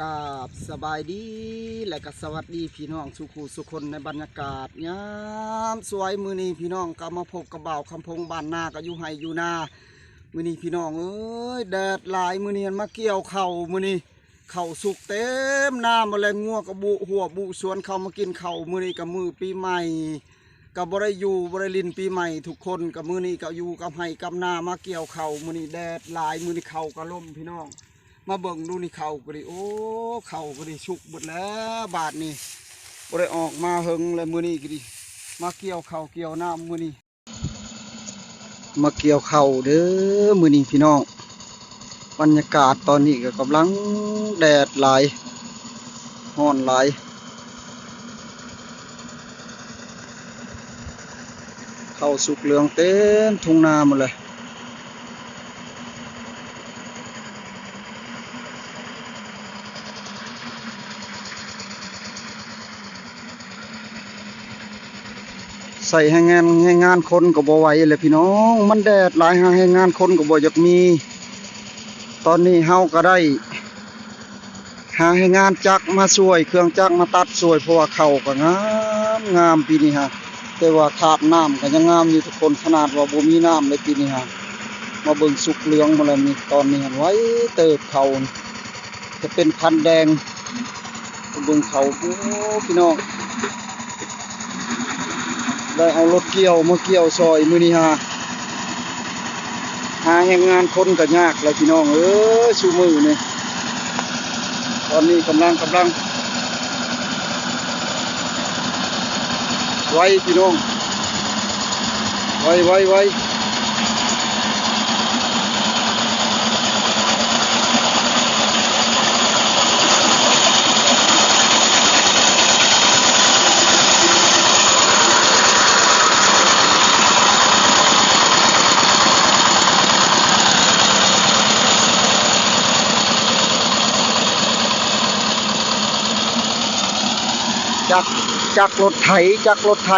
ครับ สบายดี และก็สวัสดีพี่น้องสู่คู่สู่คน ในบรรยากาศยามสวยมื้อนี้ พี่น้องก็มาพบกับบ่าวคำพงบ้านนา ก็อยู่ไฮ่อยู่นา มื้อนี้พี่น้องเอ้ย แดดหลาย มื้อนี้มาเกี่ยวข้าว มื้อนี้ข้าวสุกเต็มนาหมดแล้ว งัวก็บุหัวบุสวนเข้ามากินข้าว มื้อนี้ก็มื้อปีใหม่ ก็บ่ได้อยู่บ่ได้หลิ้นปีใหม่ ทุกคนก็มื้อนี้ก็อยู่กับไฮ่กับนา มาเกี่ยวข้าว มื้อนี้แดดหลาย มื้อนี้ข้าวก็ล่มพี่น้อง มาเบิ่งดูนี่ ข้าวก็ดี โอ้ ข้าวก็ดีสุกเบิดแล้ว บาดนี้บ่ได้ออกมาเหิงแล้ว มื้อนี้ก็ดี มาเกี่ยวข้าวเกี่ยวน้ำมื้อนี้ มาเกี่ยวข้าวเด้อมื้อนี้พี่น้อง บรรยากาศตอนนี้ก็กำลังแดดหลาย ร้อนหลาย ข้าวสุกเหลืองเต็มทุ่งนาหมดเลย ใส่แรงงาน แรงงานคนก็บ่ไหวเลยพี่น้อง มันแดดหลาย หาแรงงานคนก็บ่อยากมี ตอนนี้เฮาก็ได้ หาแรงงานจักรมาช่วย เครื่องจักรมาตัดช่วย เพราะว่าข้าวก็งาม งามปีนี้ฮะ แต่ว่าขาดน้ำก็ยังงามอยู่ทุกคน ขนาดว่าบ่มีน้ำเลยปีนี้ฮะ มาเบิ่งสุกเหลืองหมดแล้วนี่ ตอนนี้หั้นไวเติบข้าว จะเป็นพันธุ์แดง เบิ่งข้าว โอ้ พี่น้อง ได้เอารถเกี่ยวมาเกี่ยวซอยมื้อนี้ฮะ หาแรงงานคนก็ยากแล้วพี่น้องเอ้ย ซุมื้อนี้ ตอนนี้กำลัง กำลัง ไวพี่น้อง ไว ไว ไว จักร จักรรถไถ จักรรถไถ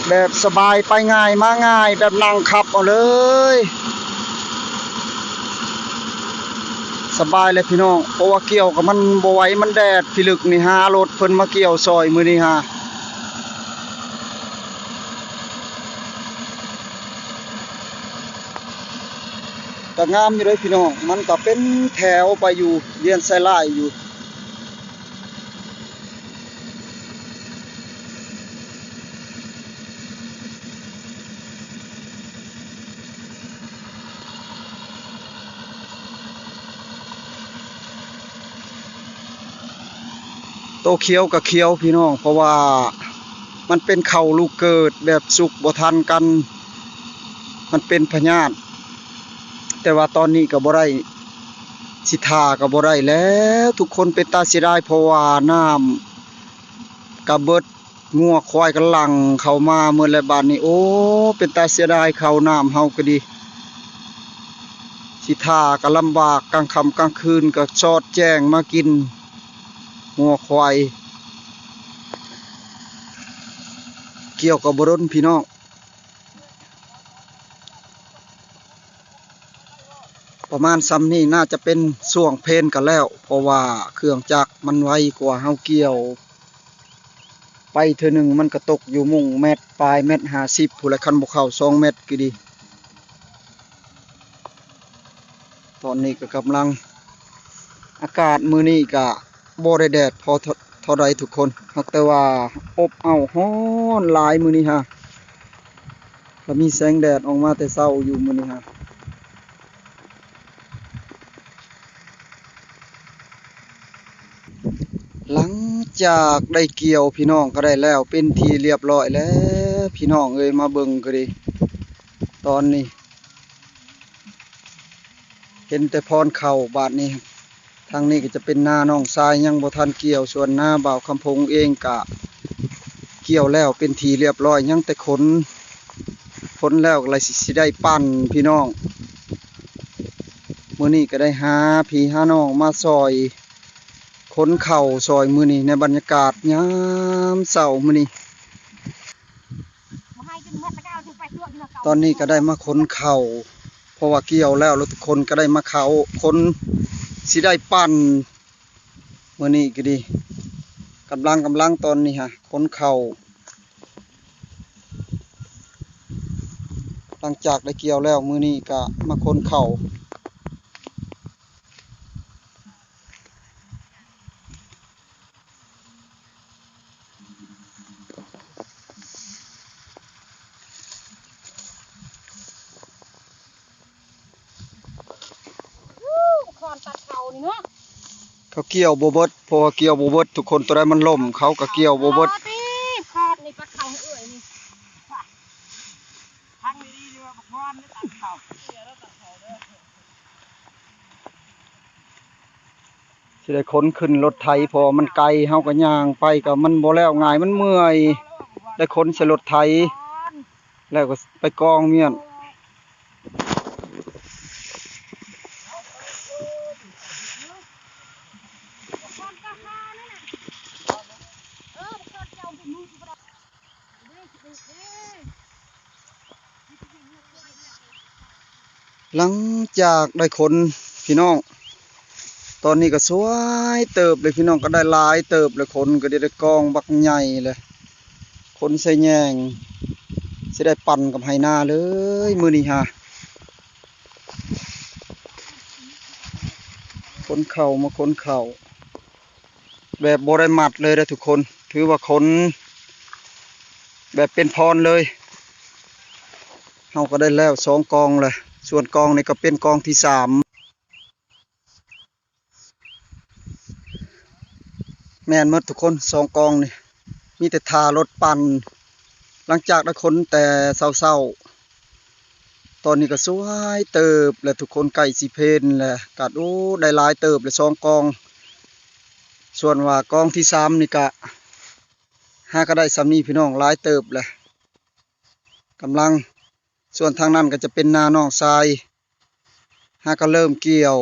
แบบสบาย ไปง่ายมาง่าย แบบนั่งขับเอาเลย สบายเลยพี่น้อง เพราะว่าเกี่ยวกับมันบ่ไหว มันแดดพิลึกนี่ หารถเพิ่นมาเกี่ยวซอยมื้อนี้ฮะ ก็งามอยู่เด้พี่น้อง มันก็เป็นแถวไปอยู่ เวียนไซลายอยู่ โตเขียวก็เขียวพี่น้อง เพราะว่ามันเป็นข้าวลูกเกิดแบบสุกบ่ทันกัน มันเป็นพยาธิ แต่ว่าตอนนี้ก็บ่ได้ สิท่าก็บ่ได้แล้ว ทุกคนเป็นตาเสียดาย เพราะว่าน้ำก็เบิด งัวควายก็หลั่งเข้ามาหมดแล้วบาดนี้ โอ้ เป็นตาเสียดายข้าวน้ำเฮาก็ดี สิท่าก็ลำบาก กลางค่ำกลางคืนก็สอดแจ้งมากิน งัวควาย เกี่ยวก็บ่ดนพี่น้อง ประมาณส่ำนี้น่าจะเป็นช่วงเพลนก็แล้ว เพราะว่าเครื่องจักรมันไวกว่าเฮาเกี่ยว ไปเทื่อหนึ่งมันก็ตกอยู่มุ่งแมตรปลาย แมตรห้าสิบพู้นแหละ คันบ่เข้าสองแมตรก็ดี ตอนนี้ก็กำลัง อากาศมื้อนี้ก็บ่ได้แดดพอเท่า เท่าใดทุกคน หากแต่ว่าอบอ้าวร้อนหลายมื้อนี้ฮะ ก็มีแสงแดดออกมาแต่เช้าอยู่มื้อนี้ฮะ หลังจากได้เกี่ยวพี่น้องก็ได้แล้วเป็นที่เรียบร้อยแล้ว พี่น้องเอ้ย มาเบิ่งก็ดี ตอนนี้ เห็นแต่พอนข้าวบาดนี้ ทางนี้ก็จะเป็นนาน้องชายยังบ่ทันเกี่ยว ส่วนนาบ่าวคำพงเองก็เกี่ยวแล้วเป็นที่เรียบร้อย ยังแต่ขน ขนแล้วก็เลยสิ สิได้ปั่นพี่น้อง มื้อนี้ก็ได้หาพี่หาน้องมาซอย ขนข้าวซอยมื้อนี้ ในบรรยากาศยามเช้ามื้อนี้ ตอนนี้ก็ได้มาขนข้าว เพราะว่าเกี่ยวแล้ว แล้วทุกคนก็ได้มาเข้า ขน สิได้ปั่น ມື້ນີ້ກໍດີ ກຳລັງ ກຳລັງຕອນນີ້ຫາ ຂົນເຂົ້າ ຫຼັງຈາກໄດ້ກ່ຽວແລ້ວ ມື້ນີ້ກໍມາຂົນເຂົ້າ. ໂອ້ ຄອນຕັດເຂົ້ານີ້ເນາະ ເຂົາກ່ຽວບໍ່ເບິດ ເພາະວ່າກ່ຽວບໍ່ເບິດທຸກຄົນ ໂຕໃດມັນລົ້ມ ເຂົາກໍກ່ຽວບໍ່ເບິດ. ອໍຕິ ຄອນນີ້ຕັດເຂົ້າໃຫ້ເອື້ອຍນີ້ ຟັງດີໆ ເດີ ບັກຄອນນີ້ຕັດເຂົ້າ. ຊິໄດ້ຂົນຂຶ້ນລົດໄຖ ເພາະວ່າມັນໄກ ເຮົາກໍຍ່າງໄປກໍມັນບໍ່ແລ້ວງ່າຍ ມັນເມື່ອຍ ໄດ້ຂົນໃສ່ລົດໄຖ ແລ້ວກໍໄປກອງມ້ຽນ. ຫຼັງຈາກໄດ້ຂົນພີ່ນ້ອງ ຕອນນີ້ກໍສວຍເຕີບເລີຍພີ່ນ້ອງ ກໍໄດ້ຫຼາຍເຕີບເລີຍ ຂົນກໍໄດ້ ໄດ້ກອງບັກໃຫຍ່ເລີຍ ຂົນໃສ່ແຍງ ຊິໄດ້ປັ່ນກັບໄຮ່ນາເລີຍມື້ນີ້ຫາ ຂົນເຂົ້າ ມາຂົນເຂົ້າ ແບບບໍ່ໄດ້ມັດເລີຍເດີທຸກຄົນ ຖືວ່າຂົນແບບເປັນພອນເລີຍ. ເຮົາກໍໄດ້ແລ້ວສອງກອງແລ້ວ ສ່ວນກອງນີ້ກໍເປັນກອງທີສາມ ແມ່ນໝົດທຸກຄົນ ສອງກອງນີ້ ມີແຕ່ຖ້າລົດປັ່ນ ຫຼັງຈາກໄດ້ຂົນແຕ່ເຊົ້າໆ ຕອນນີ້ກໍສວຍເຕີບແລ້ວທຸກຄົນ ໃກ້ຊິເພນແລ້ວ ກາດ ໂອ້ ໄດ້ຫຼາຍເຕີບແລ້ວ ສອງກອງ ສ່ວນວ່າກອງທີສາມນີ້ກະຫາກໍໄດ້ສ່ຳນີ້ພີ່ນ້ອງ ຫຼາຍເຕີບແລ້ວ ກຳລັງ ສ່ວນທາງນັ້ນກໍຈະເປັນນານ້ອງຊາຍ ຫາກໍເລີ່ມກ່ຽວ.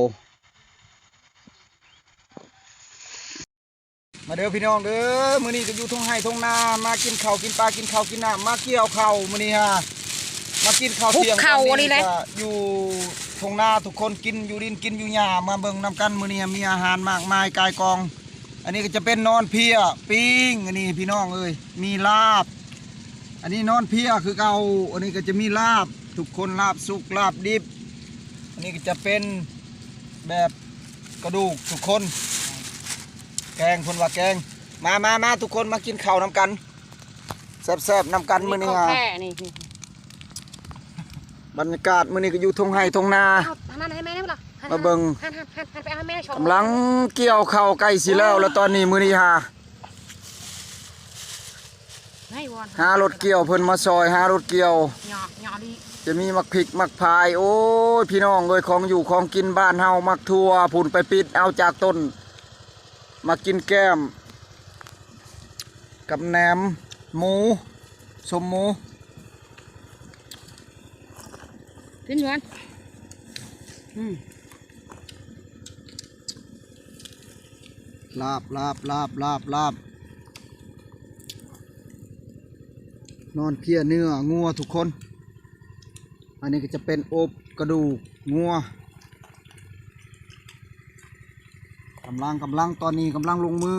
ມາເດີພີ່ນ້ອງເດີ ມື້ນີ້ກໍຢູ່ທົ່ງໄຮ່ທົ່ງນາ ມາກິນເຂົ້າກິນປາ ກິນເຂົ້າກິນນ້ຳ ມາກ່ຽວເຂົ້າມື້ນີ້ຫາ ມາກິນເຂົ້າທ່ຽງ ເຂົ້ານີ້ແຫຼະ ຢູ່ທົ່ງນາ ທຸກຄົນກິນຢູ່ດິນກິນຢູ່ຫຍ້າ ມາເບິ່ງນຳກັນ ມື້ນີ້ມີອາຫານມາກມາຍກາຍກອງ. ອັນນີ້ກໍຈະເປັນໜອນເພຍປີ້ງ ອັນນີ້ພີ່ນ້ອງເອີຍ ມີລາບ ອັນນີ້ໜອນເພຍຄືເກົ່າ ອັນນີ້ກໍຈະມີລາບ ທຸກຄົນ ລາບສຸກລາບດິບ ອັນນີ້ກໍຈະເປັນແບບກະດູກທຸກຄົນ ແກງ ເພິ່ນວ່າແກງ ມາ ມາ ມາ ທຸກຄົນມາກິນເຂົ້ານຳກັນ ແຊບໆນຳກັນມື້ນີ້ຫາ ບັນຍາກາດມື້ນີ້ກໍຢູ່ທົ່ງໄຮ່ທົ່ງນາ ເອົາອັນນັ້ນໃຫ້ແມ່ໄດ້ບໍ່ລະ ມາເບິ່ງ ຫັນ ຫັນ ຫັນ ຫັນໄປເອົາໃຫ້ແມ່ ກຳລັງກ່ຽວເຂົ້າໃກ້ຊິແລ້ວແລ້ວຕອນນີ້ ມື້ນີ້ຫາ ໃຫ້ວອນ ຫາລົດກ່ຽວເພິ່ນມາຊ່ອຍ ຫາລົດກ່ຽວ ເຍາະ ເຍາະດີ ຈະມີໝາກພິກໝາກພາຍ ໂອ້ຍ ພີ່ນ້ອງເອີຍ ຂອງຢູ່ຂອງກິນບ້ານເຮົາ ໝາກຖົ່ວພຸ້ນ ໄປປິດເອົາຈາກຕົ້ນ ມາກິນແກ້ມ ກັບແໜມໝູ ສົ້ມໝູ ກິນກ່ອນ ອືມ ລາບ ລາບ ລາບ ລາບ ລາບ ໜອນເພຍເນື້ອງົວທຸກຄົນ ອັນນີ້ກໍຈະເປັນອົບກະດູກງົວ ກຳລັງ ກຳລັງ ຕອນນີ້ກຳລັງລົງມື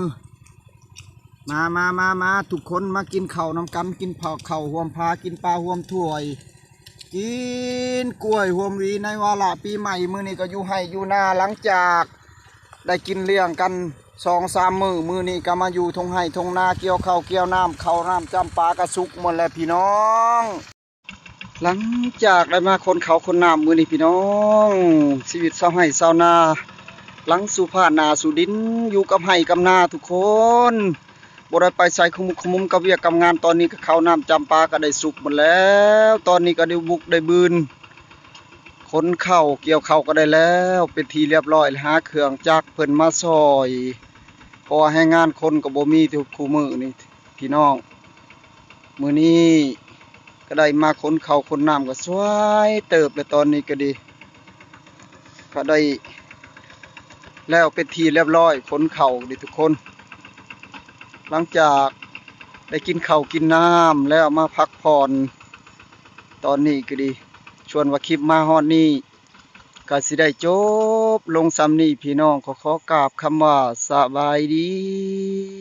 ມາ ມາ ມາ ມາ ທຸກຄົນມາກິນເຂົ້ານຳກັນ ກິນເຂົ້າຮ່ວມພາ ກິນປາຮ່ວມຖ້ວຍ ກິນກ້ວຍຮ່ວມຫວີ ໃນວາລະປີໃໝ່ ມື້ນີ້ກໍຢູ່ໄຮ່ຢູ່ນາ ຫຼັງຈາກໄດ້ກິນລ້ຽງກັນສອງສາມມື້ ມື້ນີ້ກໍມາຢູ່ທົ່ງໄຮ່ທົ່ງນາ ກ່ຽວເຂົ້າກ່ຽວນ້ຳ ເຂົ້ານ້ຳຈຳປາກໍສຸກໝົດແລ້ວພີ່ນ້ອງ. ຫຼັງຈາກໄດ້ມາຂົນເຂົ້າຂົນນ້ຳມື້ນີ້ພີ່ນ້ອງ ຊີວິດຊາວໄຮ່ຊາວນາ ຫຼັງສູ່ຟ້າໜ້າສູ່ດິນ ຢູ່ກັບໄຮ່ກັບນາທຸກຄົນ ບໍ່ໄດ້ໄປໃສ ຂະໝຸກຂະມຸມກັບວຽກກັບງານ ຕອນນີ້ກໍເຂົ້ານ້ຳຈຳປາກໍໄດ້ສຸກໝົດແລ້ວ ຕອນນີ້ກໍໄດ້ບຸກໄດ້ບືນ ຂົນເຂົ້າກ່ຽວເຂົ້າກໍໄດ້ແລ້ວ ເປັນທີ່ລຽບຮ້ອຍ ຫາເຄື່ອງຈັກເພິ່ນມາຊ່ອຍ ເພາະວ່າແຮງງານຄົນກໍບໍ່ມີທຸກຄູ່ມື້ນີ້ ພີ່ນ້ອງ ມື້ນີ້ກໍໄດ້ມາຂົນເຂົ້າຂົນນ້ຳກໍສວຍເຕີບແລ້ວ ຕອນນີ້ກໍດີ ກໍໄດ້ແລ້ວເປັນທີ່ລຽບຮ້ອຍ ຂົນເຂົ້ານີ້ທຸກຄົນ ຫຼັງຈາກໄດ້ກິນເຂົ້າກິນນ້ຳແລ້ວມາພັກຜ່ອນ ຕອນນີ້ກໍດີ ຊວນວ່າຄລິບມາຮອດນີ້ ກະຊິໄດ້ຈົບລົງສ່ຳນີ້ ພີ່ນ້ອງກໍຂໍກາບຄຳວ່າສະບາຍດີ.